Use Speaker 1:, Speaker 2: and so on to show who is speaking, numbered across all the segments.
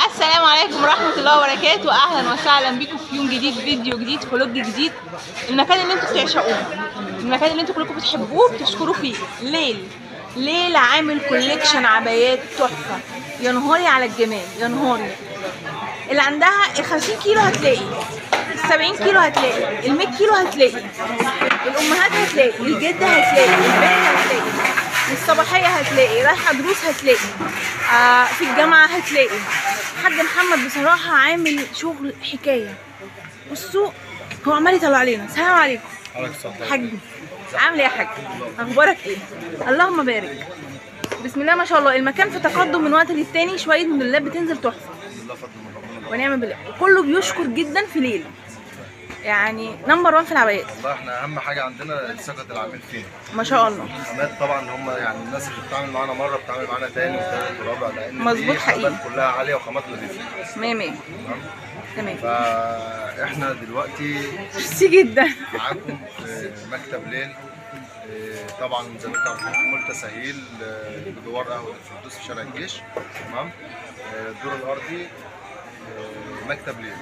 Speaker 1: السلام عليكم ورحمة الله وبركاته. أهلا وسهلا بيكم في يوم جديد، فيديو جديد، vlog جديد. المكان اللي انتوا بتعشقوه، المكان اللي انتوا كلكم بتحبوه بتشكروا فيه، ليل ليل عامل collection عبايات تحفة. يا نهاري على الجمال، يا نهاري. اللي عندها ال 50 كيلو هتلاقي، ال 70 كيلو هتلاقي، ال 100 كيلو هتلاقي، الأمهات هتلاقي، الجدة هتلاقي، البنت هتلاقي، والصباحية هتلاقي، رايحة دروس هتلاقي، في الجامعة هتلاقي. حاج محمد بصراحة عامل شغل حكاية. بصوا هو عمال يطلع علينا. السلام عليكم حاج، عامل ايه يا حاج؟ اخبارك ايه؟ اللهم بارك. بسم الله ما شاء الله، المكان في تقدم من وقت للتاني، شوية موديلات بتنزل تحفة ونعم بالله، كله بيشكر جدا في ليل، يعني number 1 في العبايات.
Speaker 2: والله احنا اهم حاجة عندنا ثقة العميل فينا
Speaker 1: ما شاء الله.
Speaker 2: الخامات طبعا هم يعني الناس اللي بتتعامل معانا مرة بتتعامل معانا تاني وثالث ورابع، لان
Speaker 1: مظبوط حقيقي
Speaker 2: الخامات كلها عالية وخامات نظيفة.
Speaker 1: 100 100. تمام.
Speaker 2: فاحنا دلوقتي
Speaker 1: ميرسي جدا
Speaker 2: معاكم في مكتب ليل، طبعا زي ما انتم عارفين في مول تسهيل بجوار قهوة الفردوس في شارع الجيش. تمام. الدور الارضي مكتب ليل.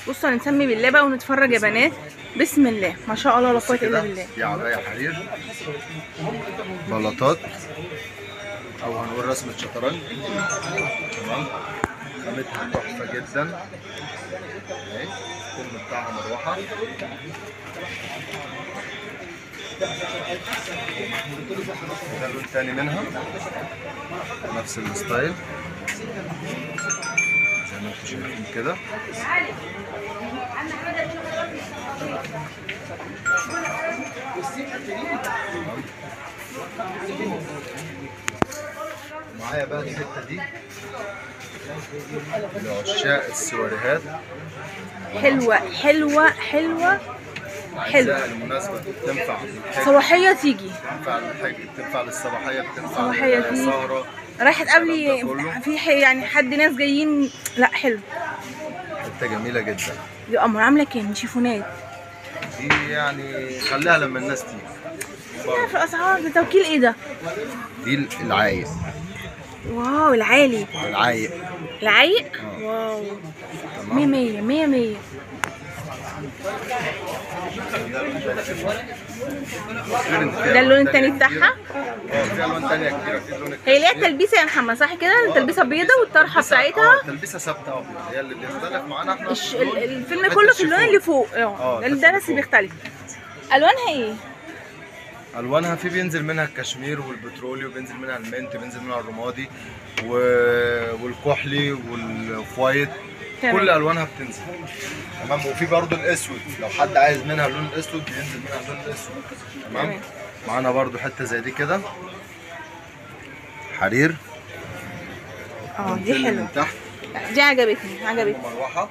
Speaker 1: بصوا هنسمي بالله بقى ونتفرج يا بنات. بسم الله ما شاء الله لا قوة الا بالله.
Speaker 2: دي عباية حرير بلاطات او هنقول رسمه شطرنج. تمام. خامتها تحفة جدا اهي، الكم بتاعها مروحة. ده لون تاني منها نفس ال style زي ما انتم شايفين كده. معايا بقى الحتة دي لعشاق السواريهات.
Speaker 1: حلوة حلوة حلوة حلوة.
Speaker 2: المناسبة بتنفع
Speaker 1: صباحية، تيجي
Speaker 2: تنفع للحج، بتنفع للصباحيه، بتنفع للسهره،
Speaker 1: رايحة تقابلي في يعني حد، ناس جايين. لا حلو،
Speaker 2: حتة جميلة جدا.
Speaker 1: دي قمر. عامله كام شيفونات
Speaker 2: دي؟ يعني خليها لما الناس تيجي.
Speaker 1: لا في الاسعار ده توكيل ايه ده؟
Speaker 2: دي العايق.
Speaker 1: wow، العالي،
Speaker 2: العايق،
Speaker 1: العايق. wow، 100 100 100 100. ده اللون التاني بتاعها.
Speaker 2: في الوان تانية كتيرة. في اللون
Speaker 1: هي ليها التلبيسه يا محمد صح كده؟ التلبيسه بيضة والطرحه بتاعتها
Speaker 2: تلبيسه ثابتة ابيض، هي اللي بيختلف معانا احنا
Speaker 1: الفيلم كله في اللون اللي فوق. ده بس بيختلف. الوانها ايه؟
Speaker 2: الوانها في بينزل منها الكشمير والبترولي، وبينزل منها ال mint، بينزل منها الرمادي والكحلي وال white. تمام. كل الوانها بتنزل. تمام. وفي برضو الاسود، لو حد عايز منها اللون الاسود بينزل منها اللون الاسود. تمام. معانا برضو حتة زي دي كده حرير.
Speaker 1: دي حلوة من
Speaker 2: تحت،
Speaker 1: دي عجبتني عجبتني.
Speaker 2: مروحة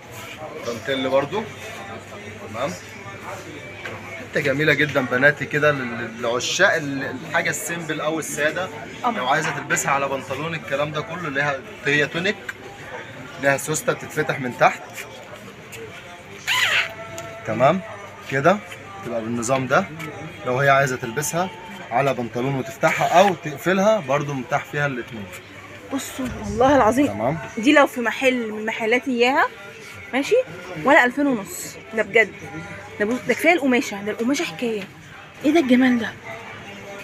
Speaker 2: دانتيل برضو. تمام. حتة جميلة جدا بناتي كده لعشاق الحاجة ال simple او السادة. لو عايزه تلبسها على بنطلون الكلام ده كله، ليها هي تونيك، لها سوسته بتتفتح من تحت. تمام كده، تبقى بالنظام ده. لو هي عايزه تلبسها على بنطلون وتفتحها او تقفلها برضو متاح فيها الاثنين.
Speaker 1: بصوا والله العظيم. تمام. دي لو في محل من محلات اياها ماشي ولا 2500. ده بجد، ده كفاية القماشه، ده القماشه حكاية. ايه ده الجمال ده؟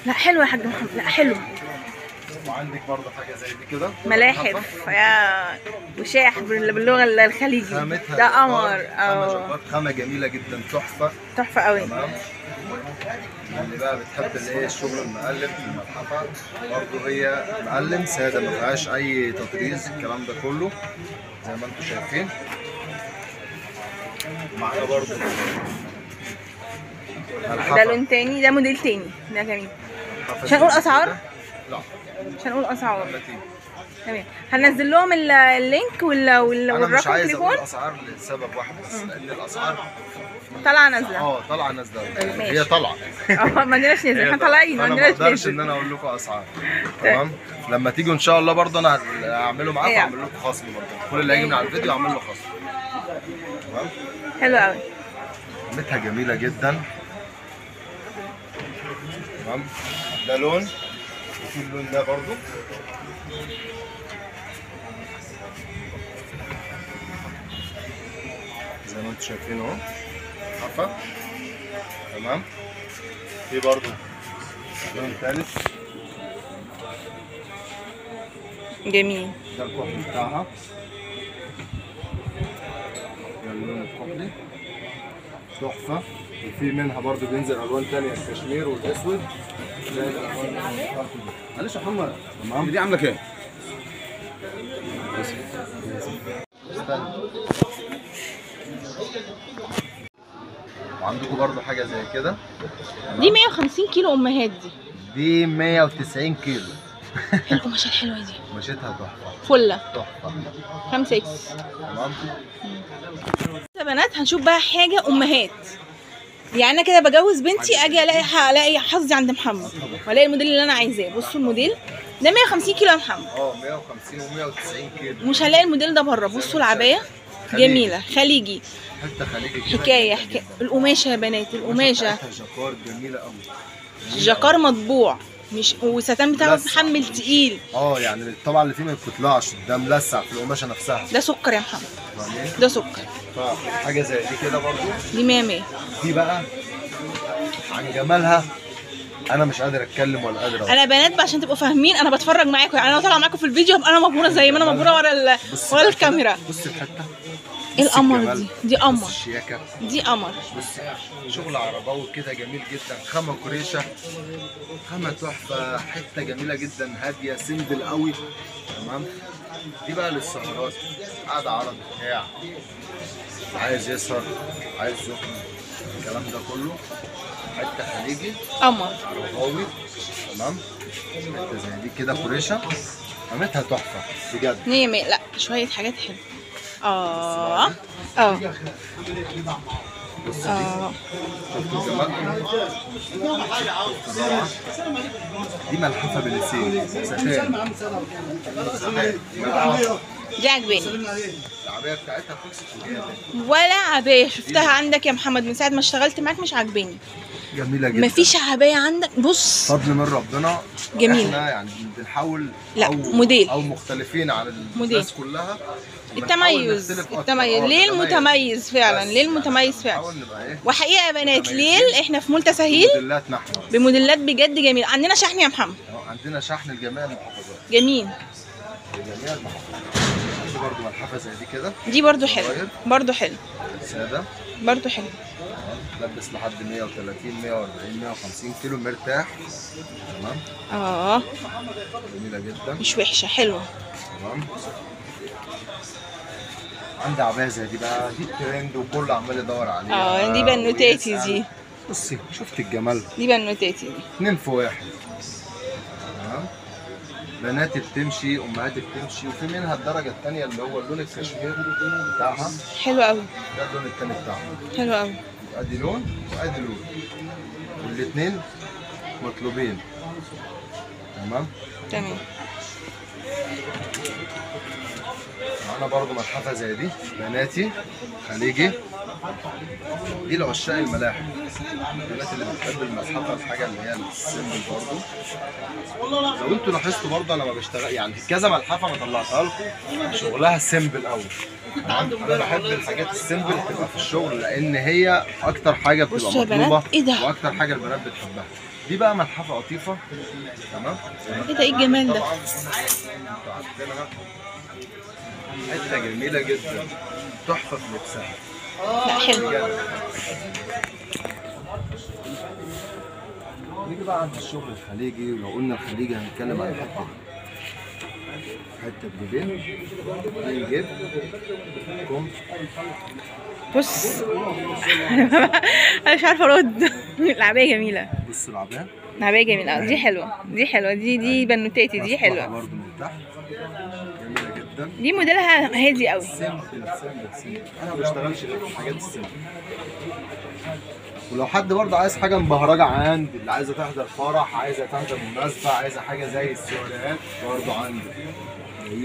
Speaker 1: لا حلو يا حاج محمد، لا حلو.
Speaker 2: وعندك برضه حاجة زي دي كده،
Speaker 1: ملاحف يا وشاح باللغة الخليجي. ده قمر.
Speaker 2: خامة جميلة جدا، تحفة
Speaker 1: تحفة قوي.
Speaker 2: تمام. اللي بقى بتحب الايه الشغل المقلم في الملحفه، برضه هي مقلم ساده ما فيهاش اي تطريز الكلام ده كله زي ما انتم شايفين. معانا برضه
Speaker 1: ده لون تاني، ده موديل تاني، ده جميل. مش هنقول اسعار؟
Speaker 2: لا
Speaker 1: مش هنقول اسعار. تمام. هننزل لهم ال link والرقم التليفون.
Speaker 2: انا مش عايز اقول اسعار لسبب واحد بس، لان الاسعار
Speaker 1: طالعه نازله.
Speaker 2: طالعه نازله، هي طالعه.
Speaker 1: ما عندناش نازل، احنا طالعين، ما عندناش نازل.
Speaker 2: ما اقدرش ان انا اقول لكم اسعار. تمام. لما تيجوا ان شاء الله برضه انا هعمله معاكم، واعمل لكم خصم برضه. كل اللي هيجي من على الفيديو هعمل له خصم. تمام.
Speaker 1: حلو قوي،
Speaker 2: خامتها جميلة جدا. تمام. ده لون وفي اللون ده برضو. زي ما انتم شايفين اهو، عارفه؟ تمام. في برضو لون ثالث
Speaker 1: جميل،
Speaker 2: ده الكحلي بتاعها، ده اللون الكحلي تحفة. وفي منها برضو بينزل الوان ثانية، الكشمير والاسود زي الالوان.
Speaker 3: معلش يا محمد، تمام. دي عامله كام؟
Speaker 2: استنى. وعندكم برضو حاجة زي كده.
Speaker 1: دي 150 كيلو امهات،
Speaker 2: دي 190 كيلو.
Speaker 1: القماشه الحلوة دي
Speaker 2: قماشتها تحفة،
Speaker 1: فله
Speaker 2: تحفة،
Speaker 1: 5 X.
Speaker 2: تمام
Speaker 1: يا بنات. هنشوف بقى حاجة امهات. يعني انا كده بجوز بنتي اجي الاقي حظي عند محمد والاقي الموديل اللي انا عايزاه. بصوا الموديل ده 150 كيلو يا محمد.
Speaker 2: 150 و190 كيلو.
Speaker 1: مش هنلاقي الموديل ده بره. بصوا العباية جميلة، خليجي،
Speaker 2: حتة خليجي كده،
Speaker 1: حكاية. القماشه يا بنات، القماشه
Speaker 2: جاكار جميلة قوي،
Speaker 1: جاكار مطبوع، مش وستان بتاعه محمل تقيل.
Speaker 2: يعني طبعا اللي فيه ما بتطلعش، ده ملسع في القماشه نفسها.
Speaker 1: ده سكر يا محمد، ده سكر.
Speaker 2: حاجة زي دي كده برضو،
Speaker 1: دي 100 100.
Speaker 2: دي بقى عن جمالها انا مش قادر اتكلم ولا قادر أقول.
Speaker 1: انا بنات بقى عشان تبقوا فاهمين انا بتفرج معاكم، يعني انا طالعه معاكم في الفيديو ابقى انا مبهوره زي ما انا مبهوره ورا ورا الكاميرا.
Speaker 2: بص الحتة،
Speaker 1: ايه القمر دي؟ دي قمر،
Speaker 2: الشياكه
Speaker 1: دي قمر.
Speaker 2: بص شغل عرباوي كده جميل جدا، خامة قريشه، خامة تحفة، حتة جميلة جدا، هادية، simple قوي. تمام. دي بقى للسهرات، قاعدة عربي بتاع، عايز يسهر، عايز يخرج، الكلام ده كله. حتة خليجي
Speaker 1: قمر
Speaker 2: عرباوي. تمام. حتة زي دي كده قريشه، خامتها تحفة بجد.
Speaker 1: 100 100. لا شوية حاجات حلوة.
Speaker 2: بص دي، شفتوا الجمال؟ دي ملحفه باللسان، ستان.
Speaker 1: دي عجباني
Speaker 2: العباية بتاعتها، خلصت
Speaker 1: ولا عباية شفتها عندك يا محمد من ساعة ما اشتغلت معاك مش عاجباني.
Speaker 2: جميلة جدا،
Speaker 1: مفيش عباية عندك. بص
Speaker 2: فضل من ربنا
Speaker 1: جميل.
Speaker 2: احنا يعني بنحاول
Speaker 1: لا موديل
Speaker 2: او مختلفين عن الناس كلها.
Speaker 1: التميز، التميز ليه المتميز فعلا، ليه المتميز فعلا. وحقيقة يا بنات ليل احنا في مول تساهيل بموديلات بجد جميلة. عندنا شحن يا محمد،
Speaker 2: عندنا شحن لجميع المحافظات.
Speaker 1: جميل،
Speaker 2: لجميع المحافظات. دي برده ملحفه زي دي كده،
Speaker 1: دي برده حلوة، برده حلو،
Speaker 2: ساده
Speaker 1: برده حلو.
Speaker 2: لبس لحد 130 140 150 كيلو مرتاح. تمام. جميلة جدا،
Speaker 1: مش وحشة، حلوة.
Speaker 2: تمام. عندي عباية زي دي بقى، دي الترند وكله عمال يدور عليها.
Speaker 1: دي بنوتاتي دي.
Speaker 2: بصي شفت الجمال،
Speaker 1: دي بنوتاتي دي،
Speaker 2: 2 في 1. تمام. بنات بتمشي، امهات بتمشي. وفي منها الدرجة الثانية اللي هو اللون الكشمير بتاعها،
Speaker 1: حلو قوي.
Speaker 2: ده اللون الثاني بتاعها
Speaker 1: حلو قوي.
Speaker 2: ادي لون وادي لون، والاثنين مطلوبين. تمام
Speaker 1: تمام.
Speaker 2: معانا برضو ملحفه زي دي، بناتي خليجي. دي لعشاق الملاحف، البنات اللي بتحب الملحفه، الحاجة اللي هي ال simple برضو. لو انتوا لاحظتوا برضو انا ما بشتغل يعني كذا ملحفه انا طلعتها لكم شغلها simple قوي. انا بحب الحاجات ال simple تبقى في الشغل، لان هي اكتر حاجة بتبقى مطلوبه،
Speaker 1: إيه ده؟
Speaker 2: واكتر حاجة البنات بتحبها. دي بقى ملحفه قطيفة. تمام.
Speaker 1: ايه ده، ايه الجمال ده؟
Speaker 2: طبعا انتوا عارفينها، حتة جميلة جدا، تحفة في لبسها.
Speaker 1: لا حلو.
Speaker 2: نيجي بقى عند الشغل الخليجي. ولو قلنا الخليجي هنتكلم عن الحتة دي، حتة بجيبين، اتنين جيب كم.
Speaker 1: بص انا مش عارفه ارد. العباية جميلة.
Speaker 2: بص العباية،
Speaker 1: العباية جميلة، دي حلوة، دي حلوة، دي بنوتاتي، دي حلوة
Speaker 2: برضه من تحت، جميلة جدا.
Speaker 1: دي موديلها هادي قوي،
Speaker 2: simple simple simple. انا ما بشتغلش غير في الحاجات ال simple. ولو حد برضه عايز حاجة مبهرجه عندي، اللي عايزه تحضر فرح، عايزه تحضر مناسبة، عايزه حاجة زي السيارات برضه عندي.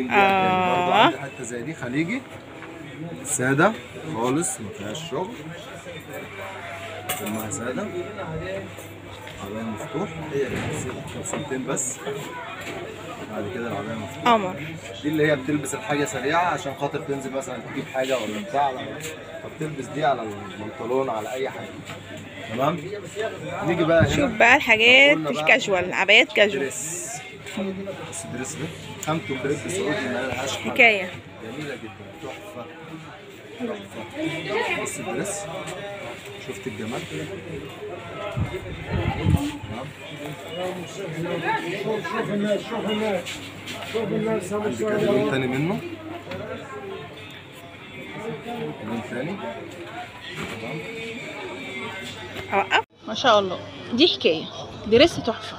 Speaker 2: برضه عندي حتة زي دي خليجي ساده خالص، ما فيهاش شغل، كلها ساده. عباية مفتوح، هي كبسولتين بس. بعد كده العباية مفتوح.
Speaker 1: قمر.
Speaker 2: دي اللي هي بتلبس الحاجة سريعة عشان خاطر تنزل مثلا تجيب حاجة ولا بتاع، فبتلبس دي على البنطلون على أي حاجة. تمام؟ نيجي بقى هنا
Speaker 1: شوف بقى الحاجات الكاجوال، عبايات casual.
Speaker 2: dress. بس ال dress ده خامته كريب سعودي ما لهاش
Speaker 1: حكاية.
Speaker 2: جميلة جدا، تحفة تحفة. بص ال dress، شفت الجمال؟
Speaker 4: شوف الناس، شوف الناس، شوف الناس.
Speaker 2: عندك ادي لون تاني منه، لون تاني. تمام.
Speaker 1: اوقف. ما شاء الله، دي حكاية، dress تحفة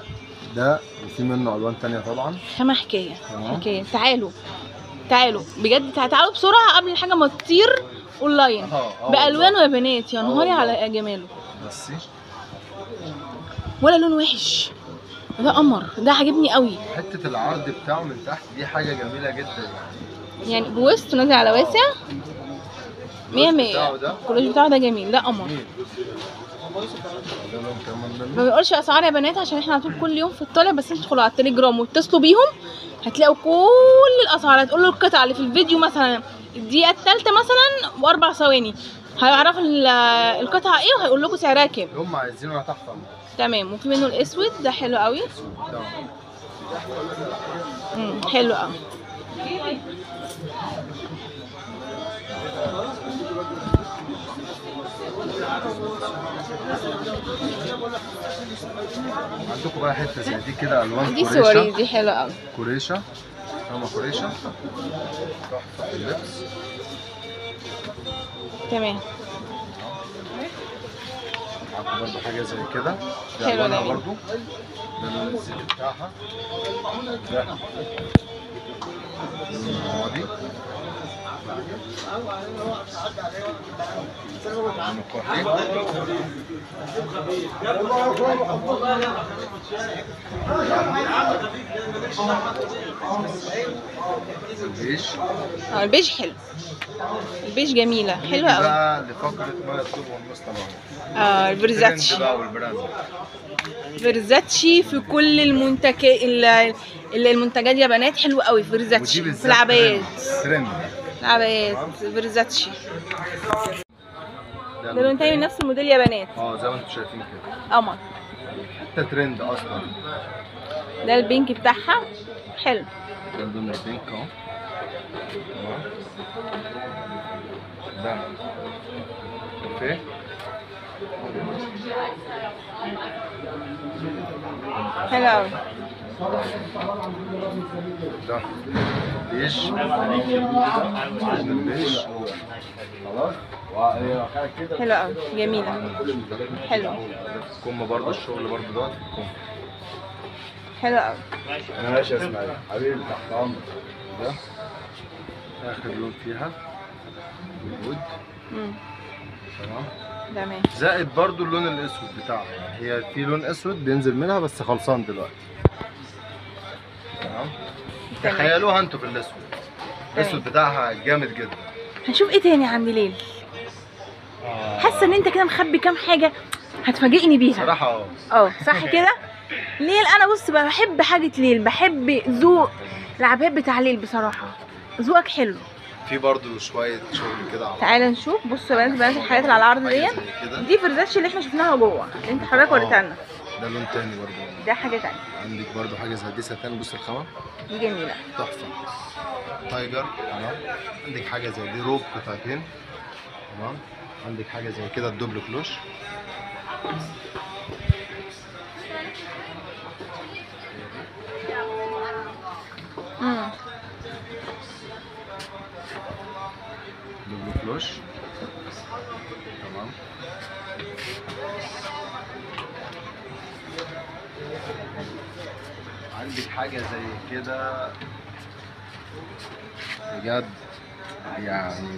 Speaker 2: ده، وفي منه الوان تانية طبعا.
Speaker 1: خامة حكاية حكاية. تعالوا تعالوا بجد، تعالوا بسرعة قبل الحاجة ما تطير اونلاين. بالوانه يا بنات، يا نهاري على جماله.
Speaker 2: بصي،
Speaker 1: ولا لون وحش، ده قمر، ده عاجبني قوي.
Speaker 2: حتة العرض بتاعه من تحت دي حاجة جميلة جدا
Speaker 1: يعني بوسط نازل على واسع 100 100. الكولوش بتاعه ده جميل، ده قمر. ما بيقولش اسعار يا بنات عشان احنا على طول كل يوم في الطالع، بس انتوا ادخلوا على التليجرام واتصلوا بيهم هتلاقوا كل الاسعار. هتقولوا القطعة اللي في الفيديو مثلا الدقيقة الثالثة مثلا و4 ثواني، هيعرفوا القطعة ايه وهيقول لكم سعرها كام.
Speaker 2: هم عايزينه تحت امرك.
Speaker 1: تمام. وفي منه الاسود ده حلو قوي. تمام. حلو قوي.
Speaker 2: عندكم بقى حتة زي دي كده، الوان
Speaker 1: دي سوري، دي حلوة قوي.
Speaker 2: كوريشه، فاهمه؟ كوريشه تحفة في اللبس.
Speaker 1: تمام.
Speaker 2: معاكم برضه حاجة زي كده، ده الوانها برضه، ده لون الزيت بتاعها، ده لون الرمادي، لون الكحلي، البيج.
Speaker 1: البيج حلو، البيج جميلة، حلوة قوي.
Speaker 2: بقى لفقرة ما يطلبه المستمعون.
Speaker 1: الفيرزاتشي فيرزاتشي في كل المنتجات يا بنات، حلو قوي فيرزاتشي في العبايات.
Speaker 2: ترند
Speaker 1: العبايات فيرزاتشي. ده لون تاني من نفس الموديل يا بنات.
Speaker 2: زي ما انتم شايفين كده،
Speaker 1: قمر،
Speaker 2: حتى ترند اصلا.
Speaker 1: ده ال pink بتاعها حلو،
Speaker 2: ده اللون ال pink اهو. ده okay،
Speaker 1: حلو قوي.
Speaker 2: ده بيج، البيج
Speaker 1: حلو قوي، جميلة، حلو.
Speaker 2: الكم برضه، الشغل برضه دوت في الكم
Speaker 1: حلو قوي.
Speaker 2: ماشي يا اسماعيل حبيبي، تحت امرك. ده اخر لون فيها الود. تمام
Speaker 1: تمام.
Speaker 2: زائد برضو اللون الاسود بتاعها، يعني هي في لون اسود بينزل منها بس خلصان دلوقتي. تمام. تخيلوها انتوا في الاسود، الاسود بتاعها جامد جدا.
Speaker 1: هنشوف ايه تاني عند ليل؟ حاسه ان انت كده مخبي كام حاجة هتفاجئني بيها
Speaker 2: صراحة.
Speaker 1: صح كده. ليل، انا بص بقى بحب حاجة ليل، بحب ذوق العبايات بتاع ليل بصراحة، ذوقك حلو.
Speaker 2: في برضه شوية شغل كده.
Speaker 1: تعالى نشوف. بصوا يا بنات الحاجات اللي على العرض دي، دي فيرزاتشي اللي احنا شفناها جوه، اللي انت حضرتك وريتها لنا.
Speaker 2: ده لون تاني برضه،
Speaker 1: ده حاجة تانية.
Speaker 2: عندك برضه حاجة زي دي ساتان، بص الخامة
Speaker 1: دي جميلة
Speaker 2: تحفة، tiger. تمام. عندك حاجة زي دي روب قطعتين. تمام. عندك حاجة زي كده ال double كلوش. double كلوش. تمام. عندك حاجة زي كده بجد، يعني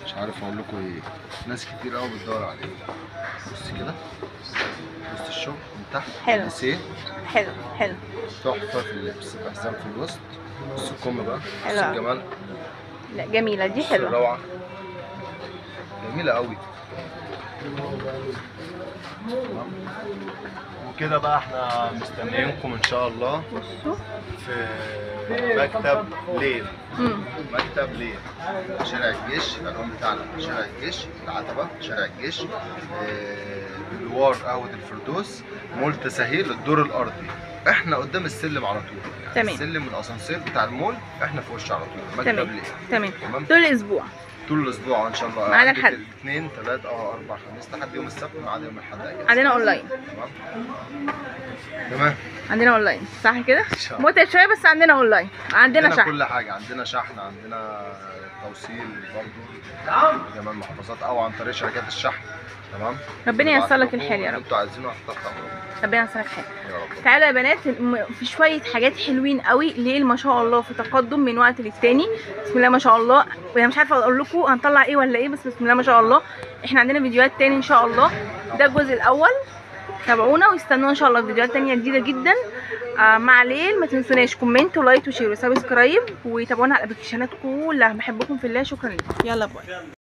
Speaker 2: مش عارف اقول لكم ايه، ناس كتير قوي بتدور عليه. بص كده، بص الشغل من تحت
Speaker 1: حلو، حلو حلو،
Speaker 2: تحفة في اللبس، بحزام في الوسط. بص الكم بقى، بص الجمال.
Speaker 1: لا جميلة دي، حلوة،
Speaker 2: روعه، جميلة قوي. تمام. وكده بقى احنا مستنيينكم ان شاء الله.
Speaker 1: بصوا
Speaker 2: في مكتب ليل. مكتب ليل، شارع الجيش، العنوان بتاعنا شارع الجيش، العتبة، شارع الجيش، بجوار قهوة الفردوس، مول تساهيل، الدور الارضي. احنا قدام السلم على طول يعني.
Speaker 1: تمام.
Speaker 2: السلم الاسانسير بتاع المول احنا في وشه على طول. مكتب ليل.
Speaker 1: تمام. طول الاسبوع.
Speaker 2: طول الاسبوع ان شاء الله،
Speaker 1: ما عدا الحد.
Speaker 2: 2 3 4 5 لحد يوم السبت، ما عدا يوم الاحد اجازه.
Speaker 1: عندنا اونلاين.
Speaker 2: تمام.
Speaker 1: عندنا اونلاين صح كده؟ متعب شوية بس عندنا اونلاين، عندنا شحن،
Speaker 2: كل حاجة، عندنا شحن، عندنا توصيل برضه جميع المحافظات او عن طريق شركات الشحن. تمام.
Speaker 1: ربنا ييسر لك الحال يا رب.
Speaker 2: انتوا عايزينه تحت امركم.
Speaker 1: ربنا ييسر لك الحال يا رب. تعالوا يا بنات، في شوية حاجات حلوين قوي. ليل ما شاء الله في تقدم من وقت للتاني، بسم الله ما شاء الله. وانا مش عارفه اقول لكم هنطلع ايه ولا ايه، بس بسم الله ما شاء الله احنا عندنا فيديوهات تاني ان شاء الله. ده الجزء الاول، تابعونا واستنونا ان شاء الله فيديوهات تانية جديدة جدا مع ليل. ما تنسوناش comment و like و share و subscribe، وتابعونا على ال applicationات كلها. بحبكم في الله، شكرا لكم، يلا bye.